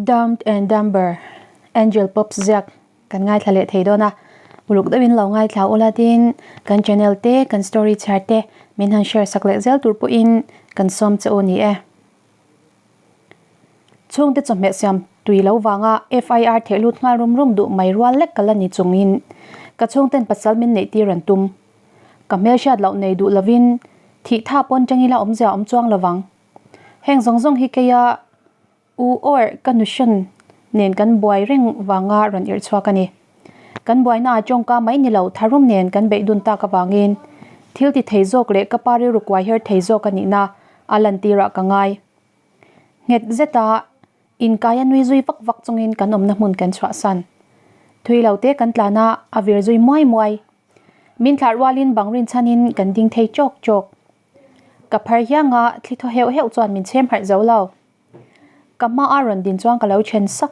Dumb and Dumber, Angel Pops ziak kan ngaithla leh thei dawn a, uluk deuhin lo ngaithla ula tin kan channel te kan story chhiar te min han share sak leh zel tur pawhin kan sawm che u ni e. Chhungte chawhmeh siam tui lo vanga FIR theh lut nghal rum rum duh mai rual lek ka la ni chungin ka chhungten pasal min neih tir an tum. Ka hmelhriat loh nei duh lovin thih tha pawn tangila awmzia awm chuang lovang. Heng zawng zawng hi keia U or ka nuhrawn nen kan buai reng vanga rawn irh chhuak a ni. Kan buaina ah tawngka mai ni lo tharum nen kan beih dun tak avangin thil ti thei zawk leh ka pa rilru kuai her thei zawk a nihna a lantirah ka ngai. Nghet zeta inkai a nui zui vak vak chungin kan awmna hmun kan chhuahsan. Thui lo te kan tlan a, a vir zui muai muai. Min thlah rualin bang rinchhanin kan ding thei chawk chawk. Ka phar hianga thli thaw heuh heuh chuan min chhem harh zo lo. Ka hma a rawn din chuan ka lo then sak.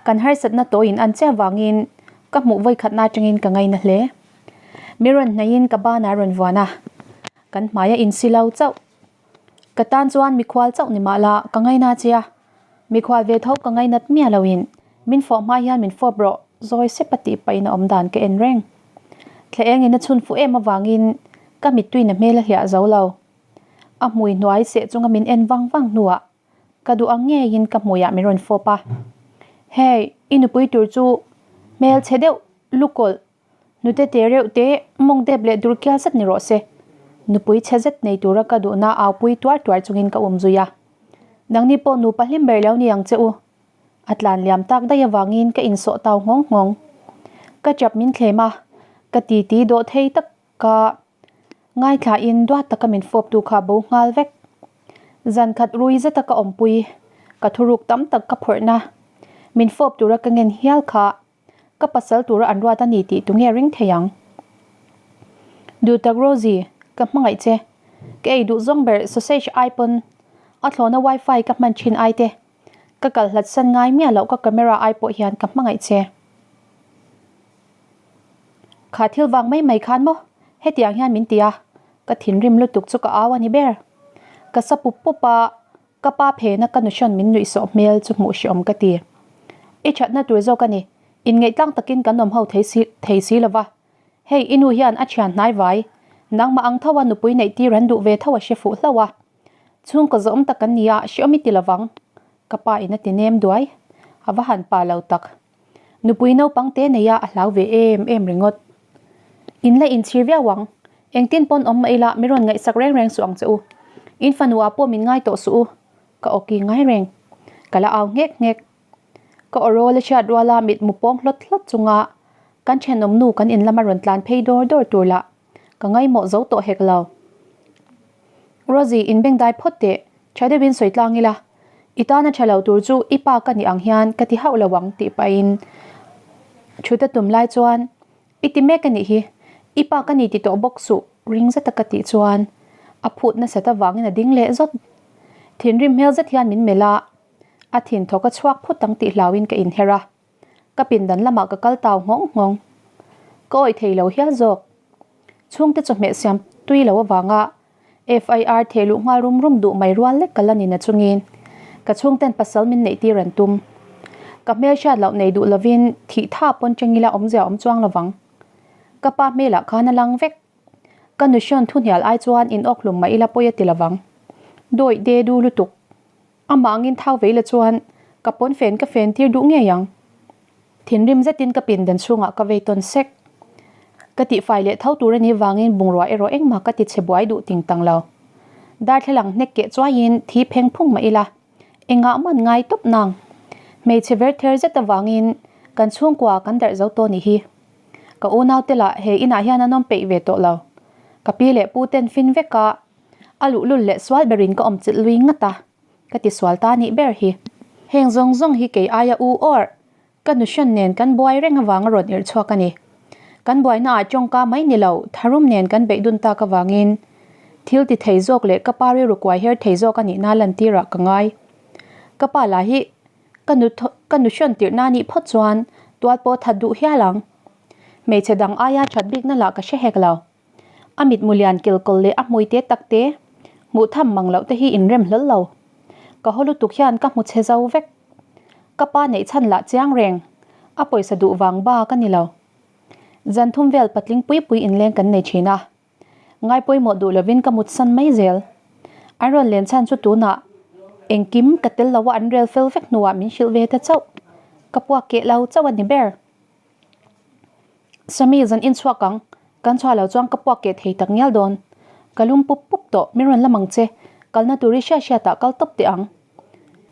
Kan harsatna tawhin an che avangin ka hmuh vawikhatna atangin ka ngaina hle. Mi rawn hnaihin ka banah rawn vuan a, kan hmai a insi lo chauh. Ka tan chuan mikhual chauh ni mah la ka ngaina che a, mikhual ve tho ka ngainat miah loin min fawh hma hian min fawp rawh zawi sep a tih pahin a awm dan ka en reng. Thla engin a chhun fuh em avangin ka mittuina hmel a hliah zo lo. A hmui hnuai seh chunga min en vang vang hnuah ka duh ang ngeiin ka hmuiah min rawn fawp a. Hey, i nupui tur chu hmel chhe deuh lukawlh hnute te reuh te mawng dep leh dur kial zet ni rawh se. Nupui chhe zet nei tura ka duhna aupui tuar tuar chungin ka um zui a. Nangni pawh nupa hlim ber lo ni ang che u. A tlan liam tak daih avangin ka insawh tau nghawng nghawng. Ka chap min thlem a, ka titi dawh thei tak Ka ngaithlain duat taka min fawptu kha bo nghal vek. Zan khat rui zeta ka awmpui, ka thuruk tam tak ka phawrhna, min fawp tura ka ngen hial kha ka pasal tura an ruat a ni tih tunge ring thei ang? Duhtak Rosie, ka hmangaih che. Ka ei duh zawng ber sausage ai pawn a thlawhna wifi ka hman thin ai te, ka kal hlat san ngai miah loh ka camera ai pawh hian ka hmangaih che. Kha thil vang mai mai khan maw? Hetiang hian min ti a, ka thinrim lutuk chu ka au a ni ber. Ka sa pup pup a, ka pa phena ka nuhrawn min nuih sawh hmel chu hmuh hreawm ka ti. I thatna tur zawk a ni, inngeih tlang takin kan awm ho thei si thei si lova. Hei i nu hian a thian hnai vai, nangmah ang tho a nupui neih tir an duh ve tho a hre fuh hlauh a. Chhungkaw zawm tak kan ni a, hreawm i ti lovang. Ka pa in a ti nem duai, a va han pa lo tak. Nupui naupang te nei a a hlau ve em em ringawt. In la inchhir viau ang. Engtin pawn awm mah ila mi rawn ngaihsak reng reng suh ang che u. In fanu ah pawh min ngai tawh suh u. Ka awki ngai reng. Ka la au nghek nghek. Ka awrawl a hriat ruala mitmu pawng hlawt hlawt chunga kan thenawm nu kan in lama rawn tlan phei dawr dawr tur lah ka ngaihmawh zo tawh hek lo. Rosie, inbengdai phawt teh. Tha deuhin sawi tlang ila, i tana tha lo tur chu i pa ka nih ang hian ka ti hauh lo ang tih pahin thut a tum lai chuan i ti mek a nih hi, i pa ka ni ti tawh bawk suh ring zeta ka tih chuan a phut nasat avangin a ding leh zawt. Thinrim hmel zet hian min melh a, a thin thawk a chhuak phut ang tih hlauhin ka inher a. Ka pindan lamah ka kal tau nghawng nghawng. Ka awih thei lo hial zawk. Chhungte chawhmeh siam tui lo avanga FIR theh luh nghal rum rum duh mai rual lek ka la ni na chungin ka chhungten pasal min neih tir an tum. Ka hmel hriat loh nei duh lovin thih tha pawn tengila awmzia awm chuang lovang. Ka pa hmelah khan a lang vek. Ka nuhrawn thu hnial ai chuan in awk hlum mah ila pawi a ti lovang. Dawih de du lutuk. Amah angin thau vei la chuan ka pawn fen ka fen tir duh ngei ang. Thinrim zetin ka pindan chhungah ka vei tawn sek. Ka tihfai leh tho tur a nih vangin bungrua erawh engmah ka ti chhe buai duh ting tang lo. Darthlalang hnek keh chuaiin thi pheng phung mah ila, engah man ngai tawp nang. Hmeichhe ver ther zet avangin kan chhungkua kan darh zo tawh nih hi. Ka unaute lah he inah hian an awm peih ve tawh lo. Ka pi leh pu ten fin vek a, A luhlul leh sual berin ka awm chilh lui ngat a, ka ti sual ta nih ber hi. Heng zawng zawng hi kei aia u awr, ka nuhrawn nen kan buai reng avanga rawn irh chhuak a ni. Kan buaina ah tawngka mai ni lo, tharum nen kan beih dun tak avangin thil ti thei zawk leh ka pa rilru kuai her thei zawk a nihna lantirah ka ngai. Ka pa lah hi ka nu ka nuhrawn tirhna nih phawt chuan tual pawh that duh hial ang. Hmeichhe dang aia that bikna lah ka hre hek lo. A mitmu lian kilkawl leh a hmui te tak te, hmuh tham mang loh te hi inrem hlawl lo. Ka haw lutuk hian ka hmu chhe zo vek. Ka pa neih chhan lah chiang reng, a pawisa duh vang bak a ni lo. Zan thum vel patling pui pui inleng kan nei thin a. Ngai pawimawh duh lovin ka mutsan mai zel. An rawn len chhan chu tunah engkim ka tel lo a an rel fel vek hnuah min hrilh ve ta chauh. Ka puak keh lo chauh a ni ber. Sami zan in chhuak ang, kan chhuah lo chuan ka puak keh thei tak ngial dawn. Ka lum pup pup tawh, min rawn lam ang che, kalna tur i hriat hriatah kal tawp teh ang.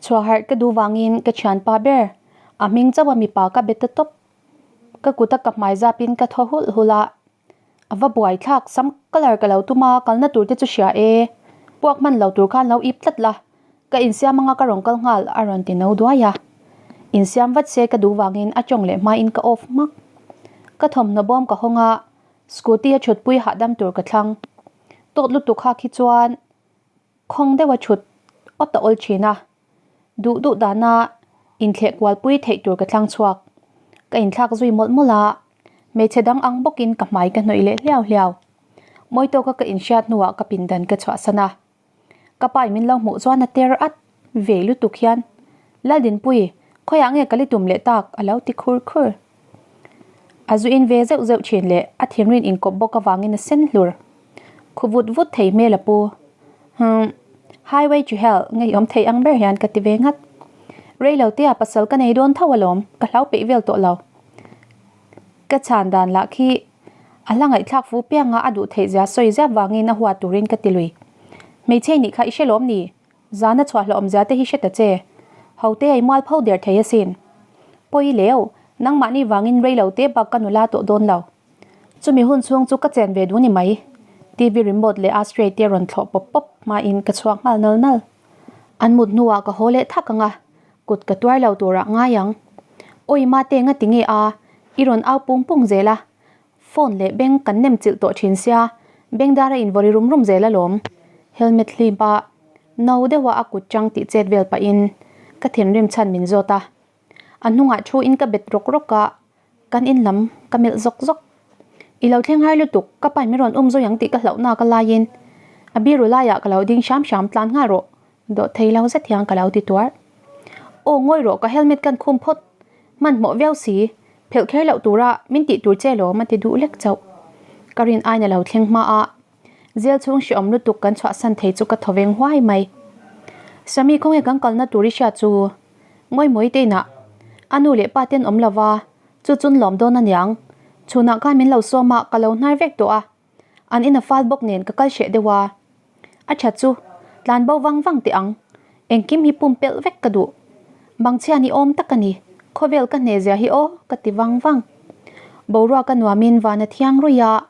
Chhuah harh ka duh vangin ka thianpa ber, a hming chauh a mipa ka be ta tawp. Ka kut a ka hmai zapin ka thaw hulh hulh a, a va buai thlak, sam colour ka lo tum a, kalna tur te chu hria e, puak hman lo tur khan lo ip tlat la, ka insiam anga ka rawn kal nghal a rawn ti no duai a. Insiam vat se ka duh vangin a tawng leh hmain ka off hmak. Ka thawmhnaw bawm ka hawng a, scooty a thutpui hahdam tur ka thlang. Tawt lutuk hak hi chuan Khawng deuha thut awt a awl thin a, duh duh dana inthleh kualpui theih tur ka thlang chhuak. Ka inthlak zui mawlh mawlh a, hmeichhe dang ang bawkin ka hmai ka hnawih leh hliau hliau. Mawi tawka ka inhriat hnuah ka pindan ka chhuahsan a, ka pa min lo hmuh chuan a ter at ve lutuk hian, Laldinpui, khawiah nge ka li tum leh tak? a lo ti khur khur. A zu in ve zeuh zeuh thin leh a thinrin inkawp bawk avangin a sen hlur. Khu vut vut thei hmel a pu. Humm, highway to hell ngeiawm thei ang ber hian ka ti ve ngat. Rei lo tea pasal ka nei dawn tho alawm, ka hlau peih vel tawh lo. Ka chhan dan lah khi a hla ngaihthlak fu pianga a duh theih zia sawi ziap vangin a huat turin ka ti lui. Hmeichhe nih kha i hre lawm ni? Zana chhuah hlawhawm zia te hi hre ta che. Hote a i mual pho der thei asin. Pawi leu, nangmahni vangin rei lo te bak ka nula tawh dawn lo. Chumi hun chhung chu ka chen ve duh ni mai. TV remote leh ashtray te rawn thlawh pawp pawp hmain ka chhuak nghal nal nal. An mut hnuah ka haw leh thak ang a, kut ka tuar lo turah ngai ang. Awi mate nga ti nge a, i rawn au pung pung zel a. Phone leh beng kan nem chilh tawh thin sia, beng dar a invawri rum rum zel alawm. Helmet hlip a, no deuha a kut chang tih chet vel pahin ka thinrim chhan min zawt a. A hnungah thu in ka bet rawk rawk a, kan in lam ka melh zawk zawk. I lo thleng har lutuk, ka pain min rawn um zui ang tih ka hlauhna ka laiin a biru laiah ka lo ding hram hram tlan nghal rawh, dawh thei lo zet hian ka lo ti tuar. Aw ngawi rawh ka helmet kan khum phawt, hmanhmawh viau si, phelh kher loh tura min tih tur che lawm a ti duh lek chauh. Ka rin aina lo thleng hma a, Zel chhung hreawm lutuk kan chhuahsan thei chu ka thaw veng huai mai. Sami khawnge kan kalna tur i hriat chu? Ngawimawi te inah a nu leh pa ten awm lova, chu chun lawm dawn aniang. Chhunah khan min lo sawm a, ka lo hnar vek tawh a. An in a fal bawk nen ka kal hreh deuh a. A tha chu, tlan bo vang vang teh ang. Engkim hi pumpelh vek ka duh. Bangchhia ni awm tak a ni. Khawvel ka hne zia hi aw, ka ti vang vang. Boruak a nuamin van a thiang ruih a.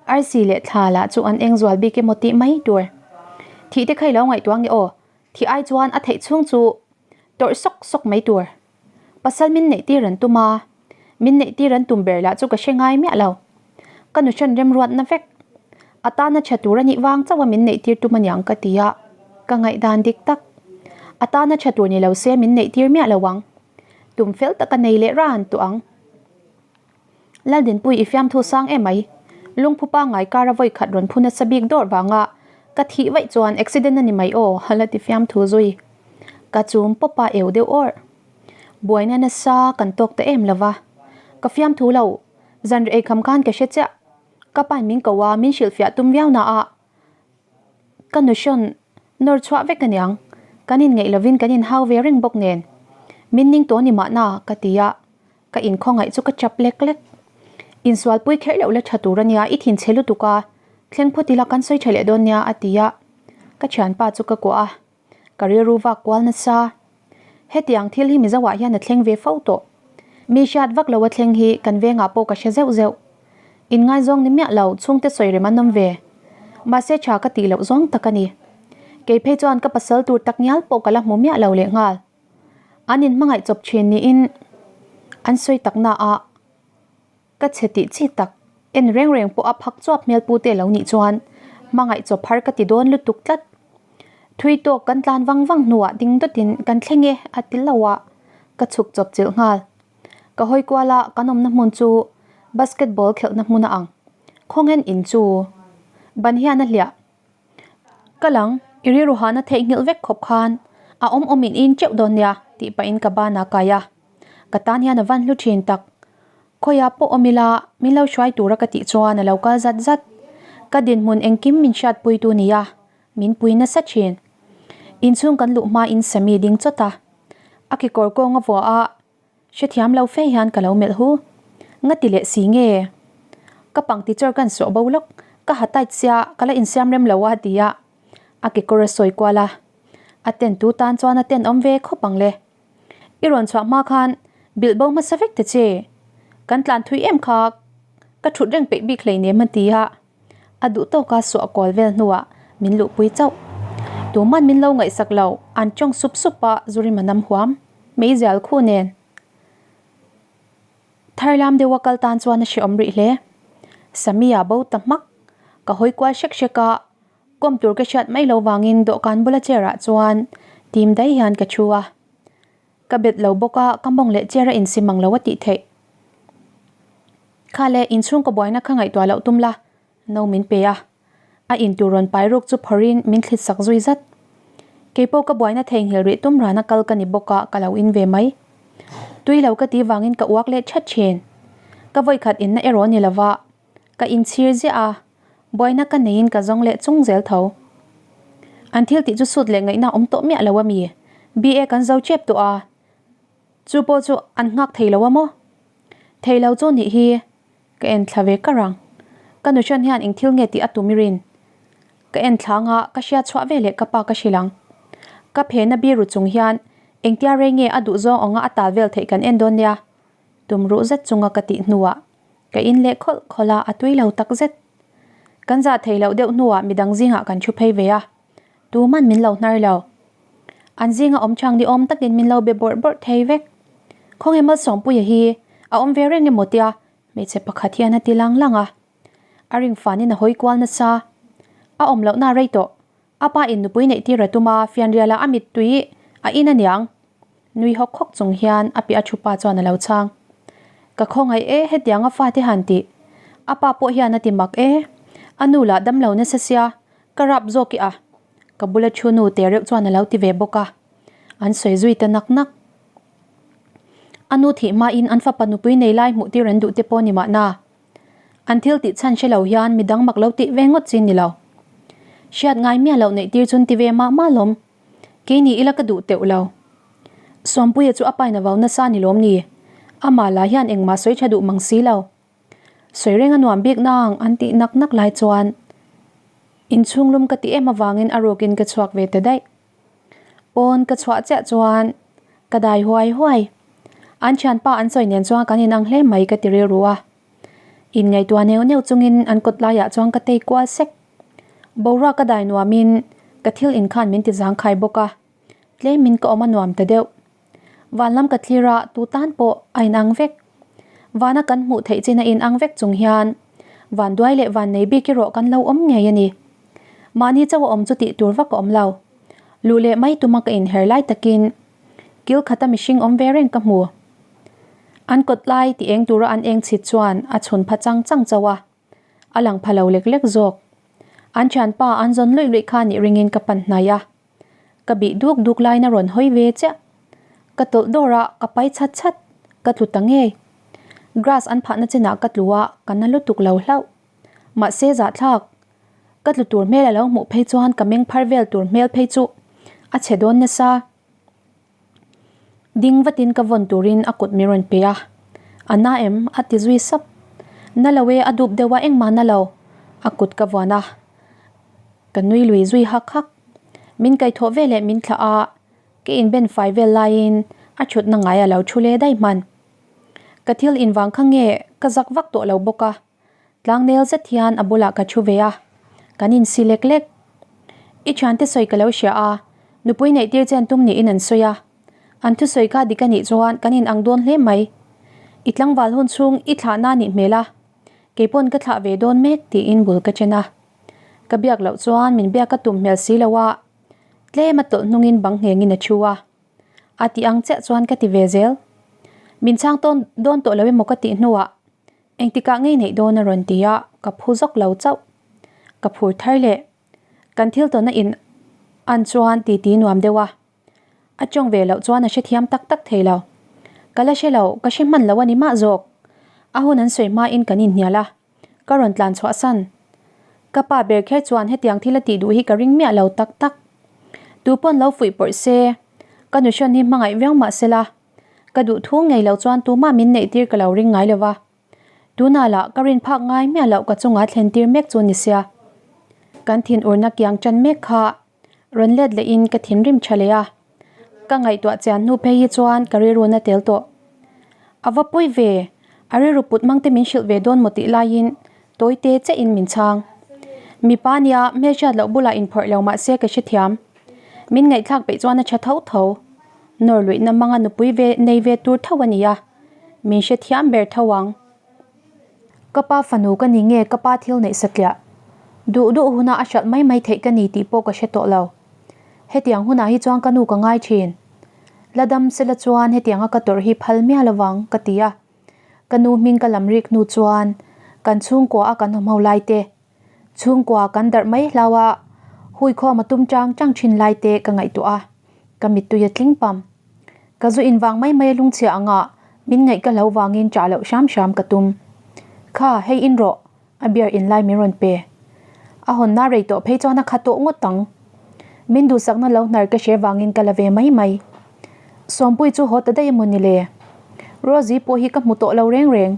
Arsi leh thla lah chu an eng zual bik emaw tih mai tur. Thih te kha i lo ngaihtuah nge aw, thih ai chuan a theih chhung chu tawrh sawk sawk mai tur. Pasal min neih tir an tum a, min neih tir an tum ber lah chu ka hre ngai miah lo. Ka nu hran remruatna vek. A tana tha tur a nih vang chauh a min neih tir tum aniang ka ti a, ka ngaihdan dik tak. A tana tha tur ni lo se min neih tir miah lo ang. Tum fel taka nei leh ran tawh ang. Laldinpui i fiamthu sang em mai. Lungphu pangngai kara vawi khat rawn phu nasa bik dawr vanga ka thih vaih chuan accident a ni mai aw, a la ti fiamthu zui. Ka chum pawp a eu deuh awrh. Buaina nasa kan tawk ta em lova. Ka fiamthu lo, zanriah eikham khan ka hre chiah. Ka pain min ko a, min hrilhfiah tum viau na a. Ka nuhrawn nawr chhuah vek aniang, kan inngeih lovin kan inhau ve reng bawk nen. Min ning tawh ni mahna ka ti a. Ka inkhawngaih chu ka chap lek lek. Insualpui kher loh la tha tur ania, i thinchhe lutuk a, thleng phawt ila kan sawi tha leh dawn nia a ti a, ka thianpa chu ka kuah a, ka rilru vak kual nasa. Hetiang thil hi Mizoah hian a thleng ve fo tawh. Mi hriat vak lo a thleng hi kan vengah pawh ka hre zeuh zeuh. Inngaizawng ni miah lo, chhungte sawi rem an awm ve. Mahse tha ka tih loh zawng tak a ni. Kei phei chuan ka pasal tur tak ngial pawh ka la hmu miah lo lehnghal. An inhmangaih chawp thin niin an sawi tak na a, ka chhe tih chi tak en reng reng pawh a phak chuap hmel pu te lo nih chuan hmangaih chawp har ka ti dawn lutuk tlat. Thui tawk kan tlan vang vang hnuah ding dawtin kan thleng e a ti lo a, ka chhuk chawp chilh nghal. Ka hawi kual a, kan awmna hmun chu basketball khelhna hmun a ang. Khawnghen in chu ban hian a hliah. Ka lang, i rilru hahna theihnghilh vek khawp khan a awm awm in in teuh dawn nia. Tih pahin ka ban a kai a, ka tan hian a van hlu thin tak. Khawiah pawh awm ila, min lo hruai tura ka tih chuan a lo kal zat zat. Ka dinhmun engkim min hriatpuitu nia, min pui nasa thin. Inchhung kan luh hmain Sammy ding chawt a, a kekawr kawng a vuah a, Hrethiam lo fe hian ka lo melh hu. Nga ti leh si nge? Ka pangti chawr kan sawh bo lawk, ka ha tight sia ka la insiam rem lo a ti a, a kekawr a sawi kual a. A ten tu tan chuan a ten awm ve khawp ang le. I rawn chhuah hma khan bilh bo hmasa vek ta che. Kan tlan thui em kha ka thut reng peih bik hleinem a ti a. A duh tawka suah kual vel hnuah min luhpui chauh. Tuman min lo ngaihsak lo, an tawng sup sup a, Zurima nam huam. Meizial khu nen. Tharlam deuha kal tan chuan a hrehawm rih hle. Samia bo ta hmak. Ka hawi kual hrek hrek a, kawm tur ka hriat mai lo vangin dawhkan bula chair ah chuan tim dai hian ka thu a. Ka bet lo bawk a, ka mawng leh chair a insim ang lo a tih theih. Kha le, inchhung ka buaina kha ngaihtuah loh tum la, no min pe a. A intur rawn pai ruk chu phawrhin min thlit sak zui zat. Keipawh ka buaina theihnghilh rih tum rana kal ka ni bawk a, ka lo in ve mai. Tui lo ka tih vangin ka uak leh that thin. Ka vawikhat inna erawh ni lova, ka inchhir ziah a, buaina ka neiin ka zawng leh chung zel tho. An thil tih chu sut leh ngaihna awm tawh miah lo a mi? BA kan zo chep tawh a, chu pawh chu an nghak thei lo a maw? Thei lo chu nih hi ka en thla ve kar ang. Ka nuhran hian eng thil nge tih a tum i rin. Ka en thla anga ka hriat chhuah ve leh ka pa ka hrilh ang. Ka phena biru chung hian engtia rei nge a duh zawng anga a tal vel theih kan en dawn nia. Tum ruh zet chunga ka tih hnuah ka in leh khawlh khawlh a, a tui lo tak zet. Kan zah thei loh deuh hnuah midang zingah kan thu phei ve a. Tuman min lo hnar lo. An zinga awm chang ni awm takin min lo be bawrh bawrh thei vek. Khawnge Malsawmpuia hi a awm ve reng emaw tia hmeichhe pakhat hian a ti lang lang a. A ring fanin a hawi kual nasa. A awm lohna a rei tawh. A pa in nupui neih tir a tum a, fianriala a mittui a in aniang. Nui hawk hawk chung hian a piah a thupa chuan a lo chhang. Ka khawngaih e hetiang a fate han tih. A pa pawh hian a ti mak e. A nu lah damlo nasa sia, ka rap zawk i a. Ka bula thu nu te reuh chuan a lo ti ve bawk a. An sawi zui ta nak nak. A nu thih hmain an fapa nupui nei lai hmuh tir an duh te pawh ni mahna. An thil tih chhan hre lo hian midang mak lo tih ve ngawt chin ni lo. Hriat ngai miah loh neih tir chun ti ve mah mah lawm. Kei ni ila ka duh teuh lo. Sawmpuia chu a pain a vau nasa ni lawm ni? Amah lah hian engmah sawi tha duh mang si lo. Sawi reng a nuam bik nang an tih nak nak lai chuan inchhung lum ka ti em avangin a rukin ka chhuak ve ta daih. Pawn ka chhuah chiah chuan ka dai huai huai. An thianpa an sawi nen chuan kan inang hle mai ka ti rilru a. Inngaihtuah neuh neuh chungin an kawt laiah chuan ka tei kual sek. Boruak ka dai nuamin ka thil inkhan min ti zangkhai bawk a, tlemin ka awm a nuam ta deuh. Van lam ka thlir a, tu tan pawh a inang vek. Vana kan hmuh theih chin a inang vek chung hian van duai leh van nei bik erawh kan lo awm ngei a ni. Mahni chauh a awm chu tih tur vak a awm lo. Luh leh mai tuma ka inher lai takin kil khata mihring awm ve reng ka hmu. An kawt lai ti eng tura an eng chhit chuan a chhun pha chang chang chauh a. A lang pha lo lek lek zawk. An thianpa an zawn luih luih kha nih ringin ka pan hnai a. Ka bih duk duk laiin a rawn hawi ve chiah. Ka tawlh dawr a, ka pai chhat chhat. Ka tlu ta ngei. Grass an phahna chinah ka tlu a, ka na lutuk lo hlauh. Mahse zahthlak. Ka tlu tur hmel a lo hmuh phei chuan ka meng phar vel tur hmel phei chu a chhe dawn nasa. Ding vatin ka vawn turin a kut min rawn pe a, A na em? a ti zui sap. Na lo e, a dup deuh a engmah na lo, a kut ka vuan a. Ka nui lui zui hak hak. Min kaihthawh veleh min thlah a, ka inben fai vel laiin a thutna ngai a lo thu leh daih hman. Ka thil invang kha nge ka zak vak tawh lo bawk a. Tlangnel zet hian a bulah ka thu ve a, kan insi lek lek. I thiante sawi ka lo hria a, nupui neih tir chen tum niin an sawi a. An thusawi kha dik a nih chuan kan inang dawn hle mai. I tlangval hun chhung i thlahna nih hmel a, keipawn ka thlah ve dawn mek tiin bul ka chen a. Ka biak loh chuan min biak a tum hmel si lo a, tlem a tawlh hnungin bang nghengin a thu a. A tih ang chiah chuan ka ti ve zel. Min chhang tawn dawn tawh lo emaw ka tih hnuah Engtikah ngei neih dawn a rawn ti a, ka phu zawk lo chauh. Ka phur thar leh. Kan thil tawna in an chuan titi nuam deuh a. A tawng ve loh chuan a hrethiam tak tak thei lo. Ka la hre lo, ka hre hman lo a ni mah zawk. A hun an sawi hmain kan inhnial a, ka rawn tlan chhuah san. Ka pa ber kher chuan hetiang thil a tih duh hi ka ring miah lo tak tak. Tu pawn lo fuih pawrh se, ka nuhrawn hi hmangaih viau mah sela, ka duh thu ngei lo chuan tumah min neih tir ka lo ring ngai lo va. Tunah lah ka rin phak ngai miah loh ka chunga thlen tir mek chu ni sia. Kan thinurna kiang tan mek kha rawn let lehin ka thinrim tha leh a, ka ngaihtuah chian hnu phei hi chuan ka rilru na tel tawh. A va pawi ve, a rilru put mang te min hrilh ve dawn maw tih laiin tawi te che in min chhang. Mipa nia hmelhriat loh bulah inphawrh lo mah se ka hrethiam. Min ngaihthlak peih chuan a tha tho tho. Nawr luihna manga nupui ve nei ve tur tho a ni a, min hrethiam ber tho ang. Ka pa fanu ka ni nge ka pa thil neih satliah? Duh duh huna a hralh mai mai theih ka ni tih pawh ka hre tawh lo. Hetiang hunah hi chuan ka nu ka ngai thin. La dam sela chuan hetianga ka tawrh hi phal miah lovang ka ti a. Ka nu hming ka lam rik hnu chuan kan chhungkua a kan awm ho lai te, chhungkua kan darh mai hlau a, huikhawm a tum chang chang thin lai te ka ngaihtuah a, ka mittui a tling pam. Ka zu invang mai mai a lungchhia anga min ngaih ka hlo vangin chah loh hram hram ka tum. Kha, hei in rawh, a beer in lai min rawn pe. A hawnna rei tawh phei chuan a kha tawh ngawt ang. Min duhsakna lo hnar ka hre vangin ka la ve mai mai. Sawmpui chu haw ta daih emaw ni le? Rosie pawh hi ka hmu tawh lo reng reng.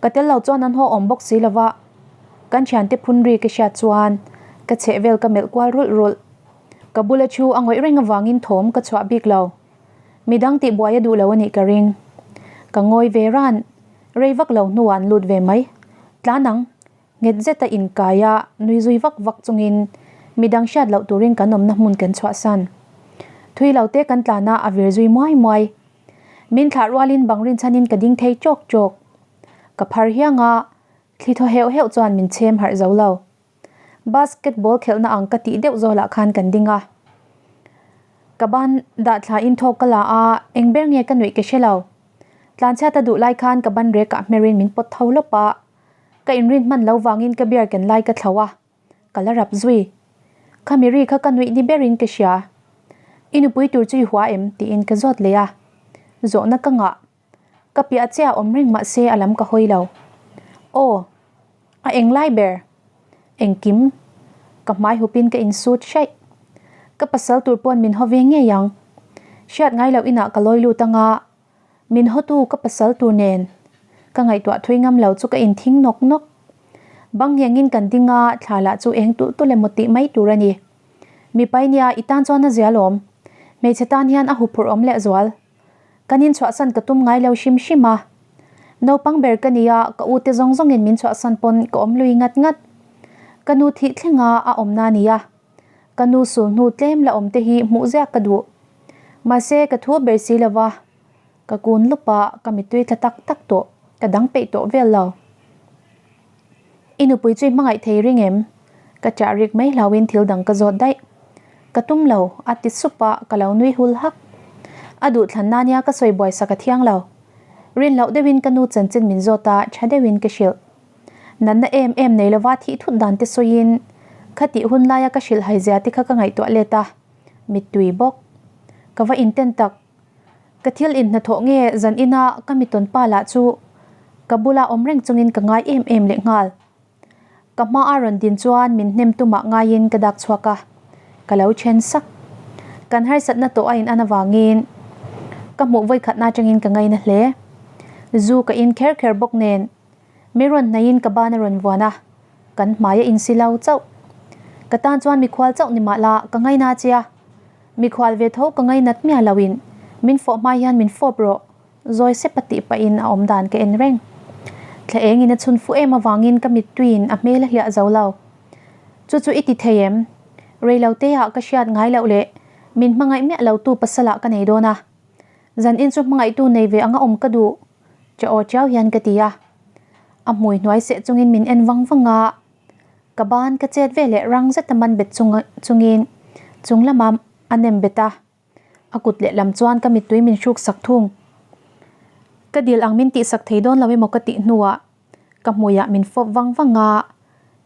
Ka tel lo chuan an haw awm bawk si lova. Kan thiante phun ri ka hriat chuan ka chheh vel ka melh kual rulh rulh. Ka bula thu a ngawih reng avangin thawm ka chhuah bik lo. Midang tih buai a duh lo a nih ka ring. Ka ngawi ve ran, rei vak lo hnuah an lut ve mai. Tlan ang, nghet zeta inkai a nui zui vak vak chungin midang hriat loh turin kan awmna hmun kan chhuahsan. Thui lo te kan tlan a, a vir zui muai muai. Min thlah rualin bang rinchhanin ka ding thei chawk chawk. Ka phar hiang a, thli thaw heuh heuh chuan min chhem harh zo lo. Basketball khelhna ang ka tih deuh zawlah khan kan ding a. Ka ban dah thla in thawk ka la a, eng ber nge ka nuih ka hre lo. Tlanchhiat a duh lai khan ka ban rek ah hmerin min pawt tho lawp a. Ka inrin hman lo vangin ka beer ken lai ka thlo a, ka la rap zui. Khami ri kha ka nuih ni berin ka hria. I nupui tur chu i hua em? tiin ka zawt leh a. Zawhna ka ngah. Ka piah chiah awm reng mah se a lam ka hawi lo. Aw, a eng lai ber? Engkim? Ka hmai hupin ka insut hraih. Ka pasal tur pawn min haw ve ngei ang. Hriat ngai loh inah ka lawi lut anga, min hawtu ka pasal tur nen ka ngaihtuah thui ngam lo chu ka inthing nawk nawk. Bang nghengin kan ding a, thla lah chu eng tulh tulh emaw tih mai tur a ni. Mipai nia i tan chuan a zia lawm. Hmeichhe tan hian a huphurh awm lehzual. Kan inchhuahsan ka tum ngai lo hrim hrim a. Naupang ber ka nia, ka u te zawng zawngin min chhuahsan pawn ka awm lui ngat ngat. Ka nu thih thlenga a awmna a nia. Ka nu sul hnu tlem la awm te hi hmuh ziak ka duh. Mahse ka thu ber si lova, ka kun lup a, ka mittui tla tak tak tawh, ka dang peih tawh vel lo. I nupui chu i hmangaih thei ring em? Ka chah rik mai hlauhin thil dang ka zawt daih. Ka tum lo, a ti sup a, ka lo nui hul hak. A duhthlan na nia ka sawi buai sak a thiang lo. Rin loh deuhin ka nu chanchin min zawt a, tha deuhin ka hrilh. Natna em em nei lova thih thut dan te sawiin, kha tih hun laia ka hrilh hai zia te kha ka ngaihtuah let a, mittui bawk. Ka va inten tak. Ka thil inhnathawh nge zan ina ka mitawn pa lah chu ka bula awm reng chungin ka ngai em em leh nghal. Ka hma a rawn din chuan min hnem tumah ngaiin ka dak chhuak a, ka lo then sak. Kan harsatna tawh a in an avangin ka hmuh vawikhatna atangin ka ngaina hle. Zu ka in kher kher bawk nen Mi rawn hnaihin ka ban a rawn vuan a, kan hmai a insi lo chauh. Ka tan chuan mikhual chauh ni mah la, ka ngaina che a. Mikhual ve tho ka ngainat miah loin min fawh hma hian min fawp rawh, zawi sep a tih pahin a awm dan ka en reng. Thla engin a chhun fuh em avangin ka mittuiin a hmel a hliah zo lo. Chu chu i ti thei em? Reilote ah ka hriat ngai loh leh min hmangaih miah lo tu pasalah ka nei dawn a. Zan in chu hmangaihtu nei ve anga awm ka duh. Che aw chiau hian ka ti a. A hmui hnuai seh chungin min en vang vang a, ka ban ka chet ve leh rang zeta man bet chung chungin chung lama a nem bet a, a kut lehlam chuan ka mittui min hruk sak thung. Ka dil ang min tihsak thei dawn lo emaw ka tih hnuah ka hmuiah min fawp vang vang a,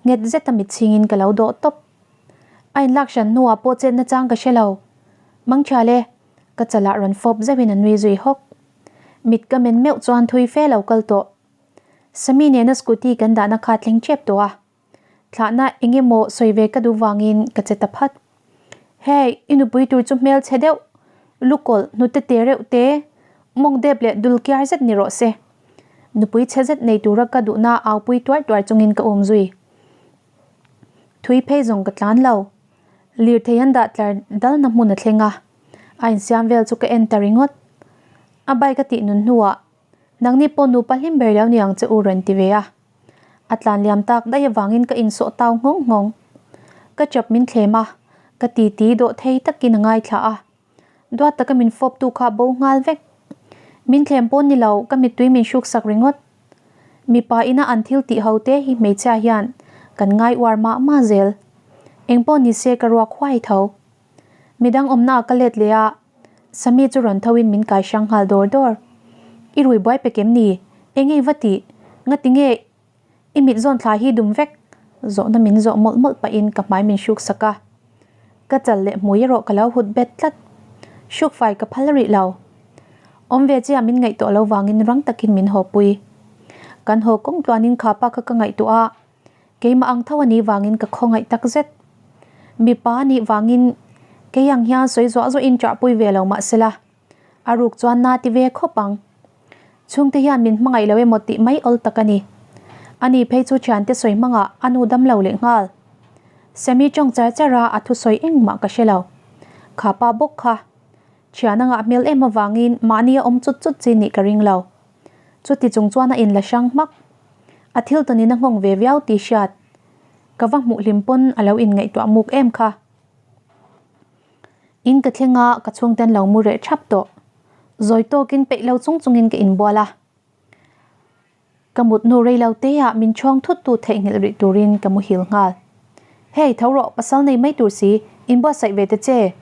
nghet zeta mitchhingin ka lo dawh tawp. A inlak hran hnuah pawh chetna chang ka hre lo. Mangthial e. Ka chalah rawn fawp zeuhin a nui zui hawk. Mit ka men meuh chuan thui fe lo kal tawh. Sami nena scooty kan dahna kha thleng tep tawh a. Thlahna eng emaw sawi ve ka duh vangin ka che ta phat. Hey, i nupui tur chu hmel chhe deuh, lukawlh hnute te reuh te, mawng dep leh dul kiar zet ni rawh se. Nupui chhe zet nei tura ka duhna aupui tuar tuar chungin ka um zui. Thui phei zawng ka tlan lo. Lirthei an dah tlar dalna hmun a thleng a, a insiam vel chu ka en ta ringawt. A bike a tih nun hnuah, Nangni pawh nupa hlim ber lo ni ang che u rawn ti ve a. A tlan liam tak daih avangin ka insawh tau nghawng nghawng. Ka chap min thlem a, ka titi dawh thei takin a ngaithla a. Duat taka min fawp tu kha bo nghal vek. Min thlem pawn ni lo, ka mittui min hruk sak ringawt. Mipa ina an thil tih ho te hi hmeichhia hian kan ngai uar mah mah zel. Engpawh ni se ka ruak huai tho. Midang awmna ah ka let leh a, Sami chu rawn tho in min kai hrang nghal dawr dawr. I rui buai pe kem ni? Eng nge i va tih? Ngati nge i mit zawn thla hi dum vek? Zawhna min zawh mawlh mawlh pahin ka hmai min hruk sak a. Ka chal leh hmui erawh ka lo hut bet tlat. Hruk fai ka phal rih lo. Awm ve chiah min ngaihtuah lo vangin rang takin min haw pui. Kan haw kawng tluanin kha pa kha ka ngaihtuah a, keimah ang tho a nih vangin ka khawngaih tak zet. Mipa a nih vangin kei ang hian sawi zuah zuahin ṭahpui ve lo mah sela, a ruk chuan na ti ve khawp ang. Chhungte hian min hmangaih lo emaw tih mai awl tak a ni. Ani phei chu thiante sawi hmangah a nu dam lo leh nghal. Sammy tawng char char a, a thusawi engmah ka hre lo. Kha pa bawk kha. Thian a ngah hmel em avangin mahni a awm chut chut chi nih ka ring lo. Chuti chung chuan a inla hrang hmak. A thil tawnin a nghawng ve viau tih hriat. Ka va hmuh hlim pawn a lo inngaihtuah muk em kha. In ka thleng a, ka chhungten lo mu reh thap tawh. Zawi tawkin peih lo chung chungin ka inbual a. Ka mut hnu rei lo te ah min chhawng thut tu theihnghilh rih turin ka muhil nghal. Hey, tho rawh, pasal nei mai tur si, inbuatsaih ve ta che.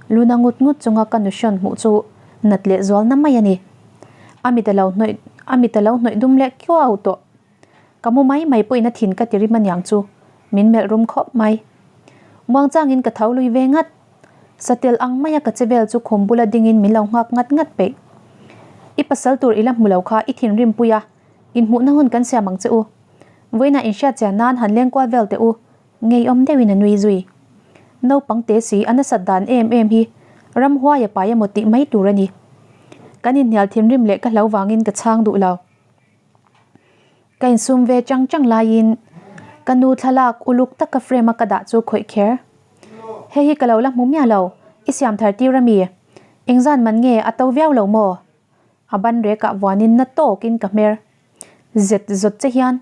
Luna ngut ngut chunga ka nuhrawn hmuh chu nat leh zualna mai a ni. A mit a lo hnawih, a mit a lo hnawih dum leh kiau tawh. Ka mu mai mai pawhin a thin ka ti rim aniang chu, min melh rum khawp mai. Muangchangin ka tho lui ve ngat. Satel ang maia ka che vel chu khum bula dingin min lo nghak ngat ngat peih. I pasal tur i la hmu lo kha i thinrim pui a, inhmuhna hun kan siam ang che u. Vawiinah inhriat chian nan han leng kual vel teh u, ngeiawm deuhin a nui zui. Naupang te si a nasat dan em em hi ramhuai a pai emaw tih mai tur a ni. Kan inhnial thinrim leh ka hlo vangin ka chhang duh lo. Ka insum ve chang chang laiin ka nu thlalak uluk taka frame a ka dah chu khawih kher. Hei hi ka lo la hmu miah lo, i siam thar tir a mi? Engzan man nge a to viau lo maw? A ban rekah vuanin na tawkin ka hmer. Zet zawt che hian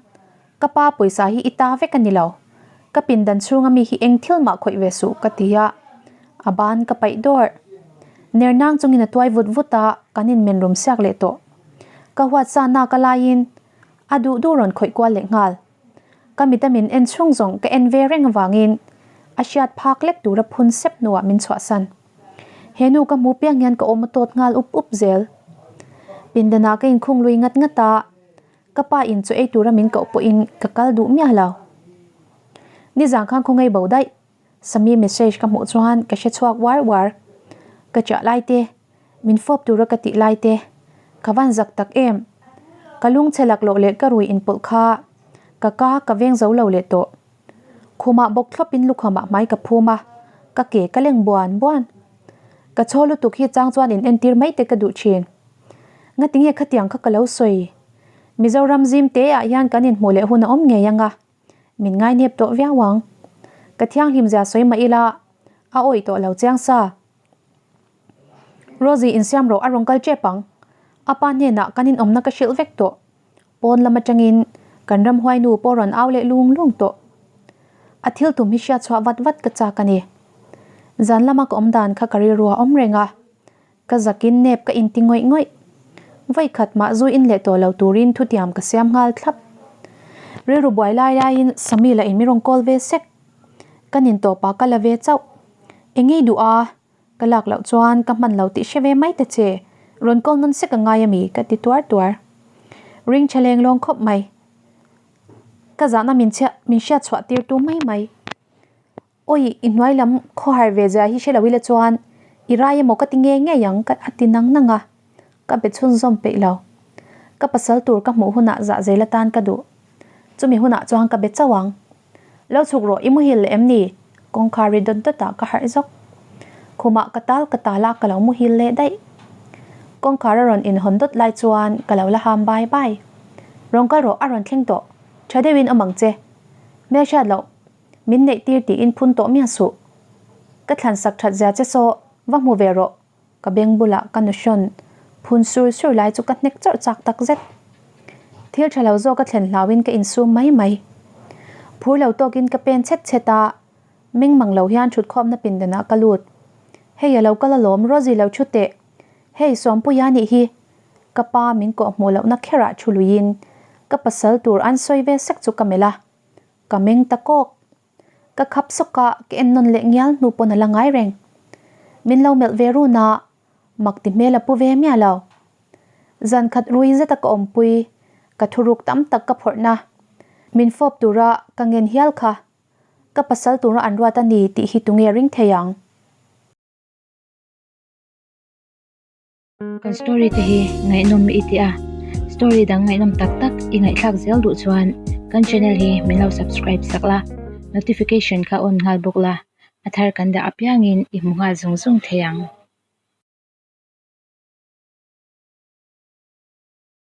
ka pa pawisa hi i ta vek a ni lo. Ka pindan chhunga mi hi eng thil mah khawih ve suh ka ti a, a ban ka paih dawrh. Ner nang chungin a tuai vut vut a, kan inmen rum siak leh tawh. Ka huat sa nak a laiin a duh duh rawn khawih kual leh nghal. Ka mita min en chhung zawng ka en ve reng avangin a hriat phak lek tura phun sep hnuah min chhuahsan. He nu ka hmu piang hian ka awm a tawt nghal up up zel. Pindanah ka inkhung lui ngat ngat a, ka pa in chaw ei tura min koh pawhin ka kal duh miah lo. Nizan khan khaw ngei bo daih. Sami message ka hmuh chuan ka hre chhuak uar uar. Ka chiah lai te, min fawp tura ka tih lai te, ka van zak tak em. Ka lungchhe laklawh leh ka rui inpawlh kha ka ka ka veng zo lo leh tawh. Khumah bawk thlawpin lukhamah hmai ka phum a, ka ke ka leng buan buan. Ka chaw lutuk hi chang chuan in entir mai te ka duh thin. Ngatinge khatiang kha ka lo sawi? Mizoram zim te ah hian kan inhmuh leh hun a awm ngei anga. Min ngainep tawh viau ang. Ka thianghlim zia sawi mah ila, a awih tawh lo chiang sa. Rosie insiam rawh a rawn kal tep ang. A pa hnenah kan inawmna ka hrilh vek tawh. Pawn lam atangin kan ramhuai nu pawh rawn au leh lung lung tawh. A thil tum hi hriat chhuah vat vat ka chak a ni. Zan lama ka awm dan kha ka rilru a awm reng a. Ka zakin nep ka inti ngawih ngawih. Vawi khat mah zu in leh tawh lo turin thutiam ka siam nghal thlap. Rilru buai lai laiin Sami lah in mi rawn call ve sek. Ka nin tawpah ka la ve chauh. Eng ngei duh a, ka lak loh chuan ka hman lo tih hre ve mai ta che, rawn call nawn sek a ngai ami ka ti tuar tuar. Ring tha leng lawng khawp mai. Ka zahna min chhiah min hriat chhuah tir tu mai mai. Awi, i hnuai lam khawhar ve zia hi hre lo ila chuan I rai emaw ka ti ngei ngei ang ka a ti nang nang a, ka be chhunzawm peih lo. Ka pasal tur ka hmuh hunah zah zel atan ka duh. Chumi hunah chuan ka be chauh ang. Lo chhuk rawh, i muhil leh em ni? Kawngkhar ri dawt dawtah ka harh zawk. Khumah ka tal ka tal a, ka lo muhil leh daih. Kawngkhar a rawn inhawn dawt lai chuan ka lo la ham bai bai. Rawn kal rawh, a rawn thleng tawh. Tha deuhin awm ang che. Hmelhriat loh, min neih tir tiin phun tawh miah suh. Ka thlan sak that zia che saw, va hmu ve rawh. Ka beng bulah ka nu hrawn phun sur sur lai chu ka hnek chawrh chak tak zet. Thil tha lo zawk a thlen hlauhin ka insum mai mai. Phur lo tawkin ka pen chhet chhet a, meng mang lo hian thutkhawmna pindanah ka lut. Hei a lo kal alawm, Rosie lo thu teh. Hei Sawmpuia nih hi. Ka pa min kawh hmuh lohna kherah thu luiin ka pasal tur an sawi ve sek chu ka melh a, ka meng ta kawk. Ka khap sawk a, ka en nawn leh ngial hnu pawn a la ngai reng. Min lo melh ve run a, mak ti hmel a pu ve miah lo. Zan khat rui zet a ka awmpui, ka thuruk tam tak ka phawrhna. Min fawp tura ka ngen hial kha, ka pasal tura an ruat a ni tih hi tunge ring thei ang? Kan story te hi ngaihnawm i ti a, story dang ngaihnawm tak tak i ngaihthlak zel duh chuan kan channel hi min lo subscribe sak la, notification kha on nghal bawk la, a thar kan dah apiangin i hmu nghal zung zung thei ang.